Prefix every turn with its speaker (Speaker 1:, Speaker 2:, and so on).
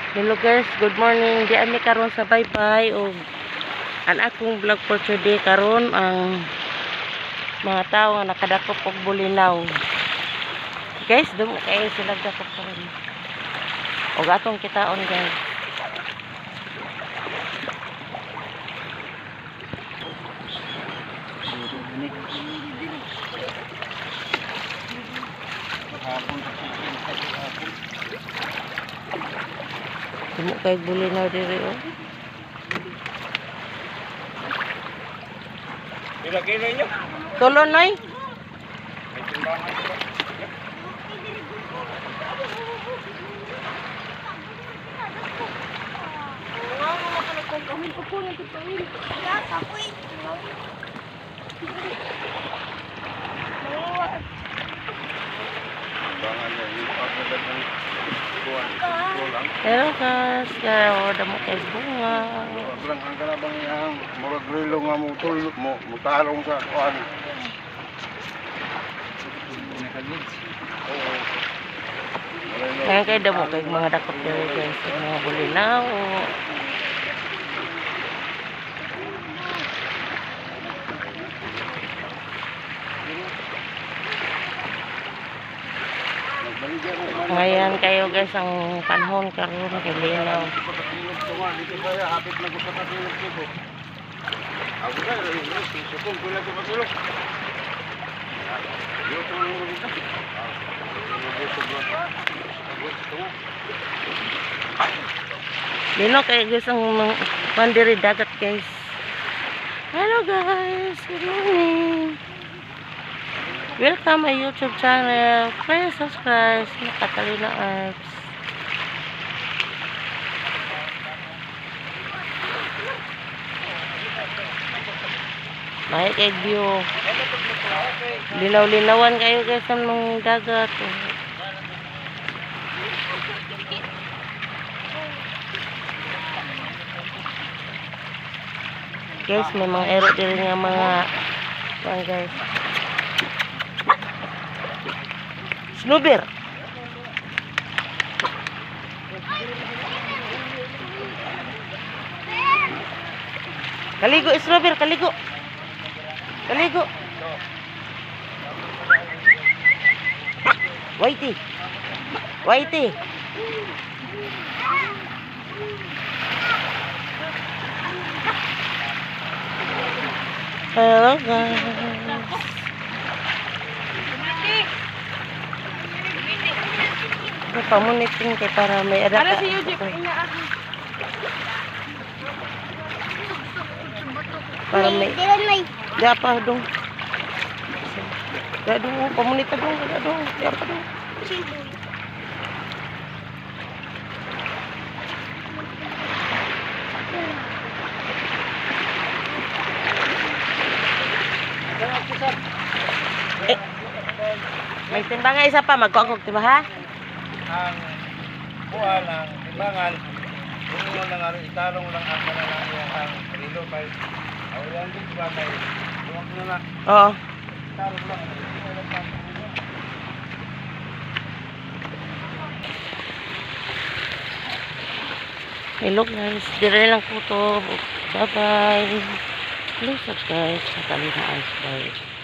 Speaker 1: Hello guys, good morning. Di ami karon sa baybay og ang akong vlog for today karon ang mga tao nga nakadakop og bulinaw. Guys, dumo kay sila dakop karon. Og atong kitaon, guys. Dumo kay bulinaw diri oh.
Speaker 2: Pila kilo inyo?
Speaker 1: Tulo noy.
Speaker 2: May timbangan ba? Timbangan niya. Yung pagdadag ng kuwan. Kulang.
Speaker 1: Hello guys, kaya damo kay bunga.
Speaker 2: Huwag lang ang kanabang iyang murag rilo nga mo tulog mo mutarong sa kuwan. Oo.
Speaker 1: Kaya kay damo kay mga dakop diri guys, mga bulinaw. Ngayon kayo guys ang panahon karon kay linaw.
Speaker 2: Dito saya hapit na ko sa katilog dito. Ako na, sukong pila ko katilog. Yo to lang dito.
Speaker 1: Linaw kayo guys ang mga pandiri dagat, guys. Hello guys, good morning. Welcome my YouTube channel. Please subscribe Catalina Arts. May kay view. Linaw-linawan kayo guys ang mga dagat. Guys, may mga ero din nga mga kuwan, guys. Snoober. Kaligo, Snoober, kaligo. Kaligo. Whitey. Whitey. Hello guys. May pamuniting kay para may ada
Speaker 3: Ano
Speaker 1: ka.
Speaker 3: si Eugene?
Speaker 1: Para may Di pa dong. Di dong, pamunita dong, di dong, di pa dong. Eh, may timbangan isa pa, magkuha timba ha?
Speaker 2: Ang kuwan ang timbangan. Kung lang ang itarong lang ang kanang iyang rilo kay ang ilang din ba kay duwag na na
Speaker 1: Oo.
Speaker 2: itarong lang.
Speaker 1: Hello guys, dire lang ko to. Bye bye. Please subscribe sa Catalina Arts. Bye.